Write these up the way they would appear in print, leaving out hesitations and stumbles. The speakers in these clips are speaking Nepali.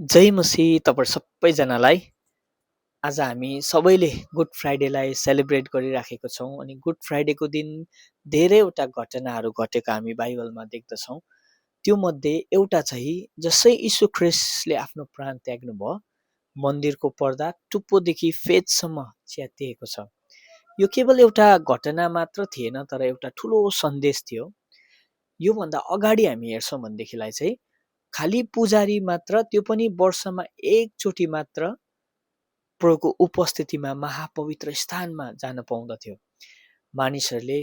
जय मसीह तपाईहरु सबैजनालाई। आज हामी सबैले गुड फ्राइडेलाई सेलिब्रेट गरिराखेको छौँ अनि गुड फ्राइडेको दिन धेरैवटा घटनाहरू घटेको हामी बाइबलमा देख्दछौँ। त्यो मध्ये एउटा चाहिँ जसै यीशु ख्रीष्टले आफ्नो प्राण त्याग्नुभयो, मन्दिरको पर्दा टुप्पोदेखि फेदसम्म च्यातिएको छ। यो केवल एउटा घटना मात्र थिएन, तर एउटा ठुलो सन्देश थियो। योभन्दा अगाडि हामी हेर्छौँ भनेदेखिलाई चाहिँ खाली पुजारी मात्र, त्यो पनि वर्षमा एकचोटि मात्र प्रभुको उपस्थितिमा महापवित्र स्थानमा जान पाउँदथ्यो। मानिसहरूले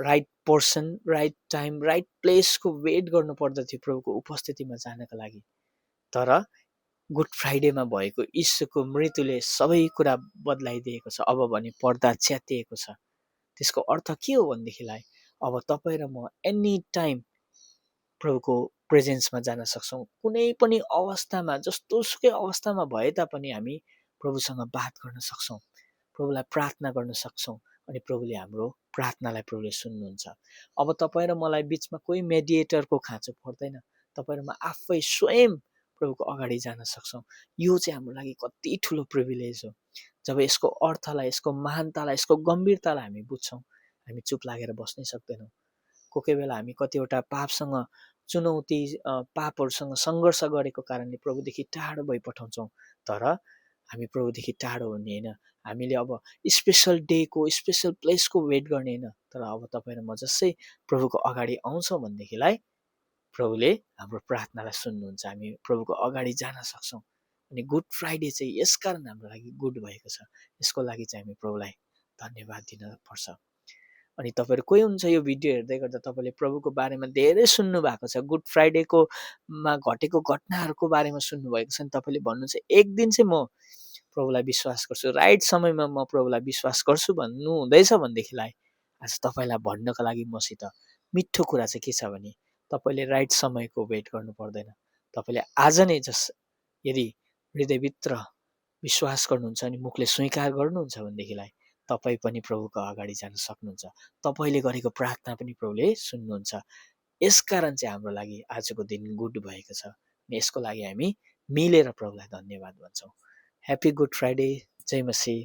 right person, right time, right प्लेसको वेट गर्नु पर्दथ्यो प्रभुको उपस्थितिमा जानको लागि। तर गुड फ्राइडेमा भएको यीशुको मृत्युले सबै कुरा बदलाइदिएको छ। अब भने पर्दा च्यातिएको छ। त्यसको अर्थ के हो भनेदेखिलाई अब तपाईँ र म एनी टाइम प्रभुको प्रेजेन्समा जान सक्छौँ। कुनै पनि अवस्थामा, जस्तोसुकै अवस्थामा भए तापनि हामी प्रभुसँग बात गर्न सक्छौँ, प्रभुलाई प्रार्थना गर्न सक्छौँ अनि प्रभुले हाम्रो प्रार्थनालाई प्रभुले सुन्नुहुन्छ। अब तपाईँ र मलाई बिचमा कोही मेडिएटरको खाँचो पर्दैन। तपाईँ र म आफै स्वयं प्रभुको अगाडि जान सक्छौँ। यो चाहिँ हाम्रो लागि कति ठुलो प्रिभिलेज हो। जब यसको अर्थलाई, यसको महानतालाई, यसको गम्भीरतालाई हामी बुझ्छौँ, हामी चुप लागेर बस्नै सक्दैनौँ। कोही बेला हामी कतिवटा पापसँग चुनौती, पापहरूसँग सङ्घर्ष गरेको कारणले प्रभुदेखि टाढो भइपठाउँछौँ। तर हामी प्रभुदेखि टाढो हुने होइन। हामीले अब स्पेसल डेको, स्पेसल प्लेसको वेट गर्ने होइन। तर अब तपाईँ र म जसै प्रभुको अगाडि आउँछौँ भनेदेखिलाई प्रभुले हाम्रो प्रार्थनालाई सुन्नुहुन्छ। हामी प्रभुको अगाडि जान सक्छौँ। अनि गुड फ्राइडे चाहिँ यसकारण हाम्रो लागि गुड भएको छ। यसको लागि चाहिँ हामी प्रभुलाई धन्यवाद दिनुपर्छ। अनि तपाईँहरू कोही हुन्छ यो भिडियो हेर्दै गर्दा तपाईँले प्रभुको बारेमा धेरै सुन्नु भएको छ, गुड फ्राइडेको घटेको घटनाहरूको बारेमा सुन्नुभएको छ। नि तपाईँले भन्नुहुन्छ एक दिन चाहिँ म प्रभुलाई विश्वास गर्छु, राइट समयमा म प्रभुलाई विश्वास गर्छु भन्नु हुँदैछ भनेदेखिलाई आज तपाईँलाई भन्नको लागि मसित मिठो कुरा चाहिँ के छ भने तपाईँले राइट समयको वेट गर्नु पर्दैन। तपाईँले आज नै यदि हृदयभित्र विश्वास गर्नुहुन्छ अनि मुखले स्वीकार गर्नुहुन्छ भनेदेखिलाई तपाईँ पनि प्रभुको अगाडि जान सक्नुहुन्छ। तपाईँले गरेको प्रार्थना पनि प्रभुले सुन्नुहुन्छ। यसकारण चाहिँ हाम्रो लागि आजको दिन गुड भएको छ। यसको लागि हामी मिलेर प्रभुलाई धन्यवाद भन्छौँ। Happy good Friday. जय मसीह।